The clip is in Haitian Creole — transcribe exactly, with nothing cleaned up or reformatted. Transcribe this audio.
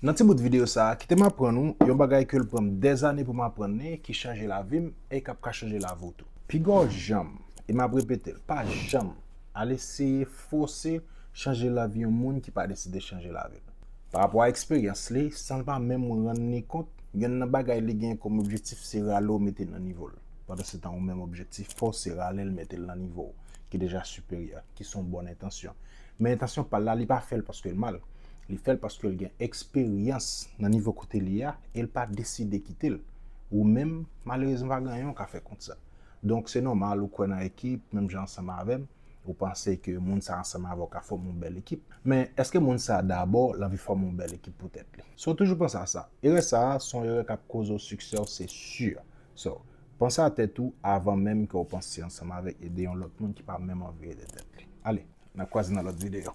Nan ti bout videyo sa a, kite m aprann ou yon bagay ke l pran m dèzane pou m aprann li, ki chanje lavi m e k ap ka chanje lavi w tou. Piga w janm, e m ap repete l, pa janm al eseye fòse chanje lavi yon moun ki pa deside chanje lavi l. Pa rapò a eksperyans li, san l pa menm rann li kont, yonn nan bagay li gen kòm objektif se rale w mete l nan nivo l. Pandansetan, ou menm objektif pa w se rale l mete l nan nivo w, ki deja siperyè, ki se yon bòn entansyon. Men entansyon pa l la, li pa fè l paske l mal. Li fè l paske l gen eksperyans nan nivo kote li a e l pa deside kite l. Ou menm, malerezman, pa gen anyen w ka fè kont sa. Donk, se nòmal ou kwè nan ekip, menm jan ansanm avè m, ou panse ke moun sa ansanm avè w ka fòme yon bèl ekip. Men, èske moun sa dabò, l anvi fòme yon bèl ekip pou tèt li? So, toujou panse a sa. Erè sa a, se yon erè k ap koze w siksè w, se si. So, panse a tèt ou avan menm ke w panse ansanm avèk ede yon lòt moun ki pa menm anvi ede tèt li. Ale, n ap kwaze nan lòt videyo.